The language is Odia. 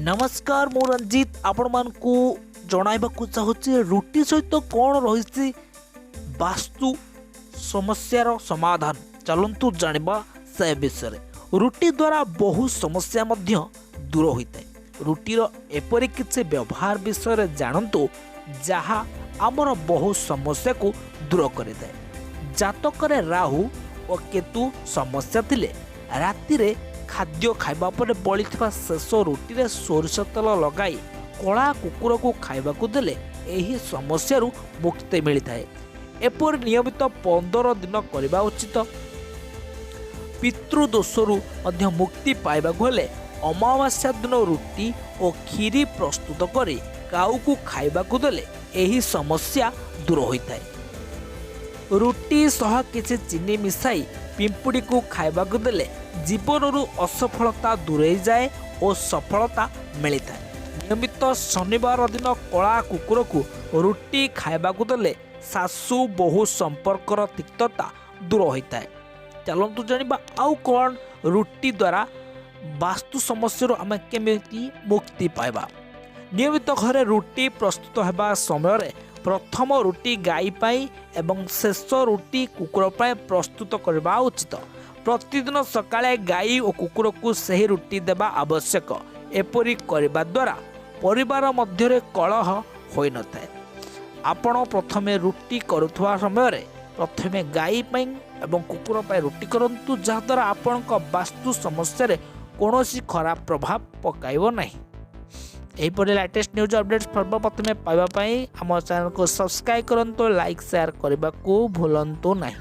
ନମସ୍କାର, ମୁଁ ରଞ୍ଜିତ ଆପଣମାନଙ୍କୁ ଜଣାଇବାକୁ ଚାହୁଁଛି ରୁଟି ସହିତ କ'ଣ ରହିଛି ବାସ୍ତୁ ସମସ୍ୟାର ସମାଧାନ। ଚାଲନ୍ତୁ ଜାଣିବା ସେ ବିଷୟରେ। ରୁଟି ଦ୍ୱାରା ବହୁ ସମସ୍ୟା ମଧ୍ୟ ଦୂର ହୋଇଥାଏ। ରୁଟିର ଏପରି କିଛି ବ୍ୟବହାର ବିଷୟରେ ଜାଣନ୍ତୁ, ଯାହା ଆମର ବହୁ ସମସ୍ୟାକୁ ଦୂର କରିଥାଏ। ଜାତକରେ ରାହୁ ଓ କେତୁ ସମସ୍ୟା ଥିଲେ ରାତିରେ ଖାଦ୍ୟ ଖାଇବା ପରେ ବଳିଥିବା ଶେଷ ରୁଟିରେ ସୋରିଷ ତେଲ ଲଗାଇ କଳା କୁକୁରକୁ ଖାଇବାକୁ ଦେଲେ ଏହି ସମସ୍ୟାରୁ ମୁକ୍ତି ମିଳିଥାଏ। ଏପରି ନିୟମିତ 15 ଦିନ କରିବା ଉଚିତ। ପିତୃଦୋଷରୁ ମଧ୍ୟ ମୁକ୍ତି ପାଇବାକୁ ହେଲେ ଅମାବାସ୍ୟା ଦିନ ରୁଟି ଓ କ୍ଷୀରି ପ୍ରସ୍ତୁତ କରି କାଉକୁ ଖାଇବାକୁ ଦେଲେ ଏହି ସମସ୍ୟା ଦୂର ହୋଇଥାଏ। ରୁଟି ସହ କିଛି ଚିନି ମିଶାଇ ପିମ୍ପୁଡ଼ିକୁ ଖାଇବାକୁ ଦେଲେ ଜୀବନରୁ ଅସଫଳତା ଦୂରେଇ ଯାଏ ଓ ସଫଳତା ମିଳିଥାଏ। ନିୟମିତ ଶନିବାର ଦିନ କଳା କୁକୁରକୁ ରୁଟି ଖାଇବାକୁ ଦେଲେ ଶାଶୁ ବୋହୂ ସମ୍ପର୍କର ତିକ୍ତତା ଦୂର ହୋଇଥାଏ। ଚାଲନ୍ତୁ ଜାଣିବା ଆଉ କ'ଣ, ରୁଟି ଦ୍ୱାରା ବାସ୍ତୁ ସମସ୍ୟାରୁ ଆମେ କେମିତି ମୁକ୍ତି ପାଇବା। ନିୟମିତ ଘରେ ରୁଟି ପ୍ରସ୍ତୁତ ହେବା ସମୟରେ ପ୍ରଥମ ରୁଟି ଗାଈ ପାଇଁ ଏବଂ ଶେଷ ରୁଟି କୁକୁର ପାଇଁ ପ୍ରସ୍ତୁତ କରିବା ଉଚିତ। ପ୍ରତିଦିନ ସକାଳେ ଗାଈ ଓ କୁକୁରକୁ ସେହି ରୁଟି ଦେବା ଆବଶ୍ୟକ। ଏପରି କରିବା ଦ୍ୱାରା ପରିବାର ମଧ୍ୟରେ କଳହ ହୋଇନଥାଏ। ଆପଣ ପ୍ରଥମେ ରୁଟି କରୁଥିବା ସମୟରେ ପ୍ରଥମେ ଗାଈ ପାଇଁ ଏବଂ କୁକୁର ପାଇଁ ରୁଟି କରନ୍ତୁ, ଯାହାଦ୍ୱାରା ଆପଣଙ୍କ ବାସ୍ତୁ ସମସ୍ୟାରେ କୌଣସି ଖରାପ ପ୍ରଭାବ ପକାଇବ ନାହିଁ। ଏହିପରି ଲାଟେଷ୍ଟ ନ୍ୟୁଜ୍ ଅପଡେଟ୍ ସର୍ବପ୍ରଥମେ ପାଇବା ପାଇଁ ଆମ ଚ୍ୟାନେଲକୁ ସବସ୍କ୍ରାଇବ୍ କରନ୍ତୁ, ଲାଇକ୍, ସେୟାର କରିବାକୁ ଭୁଲନ୍ତୁ ନାହିଁ।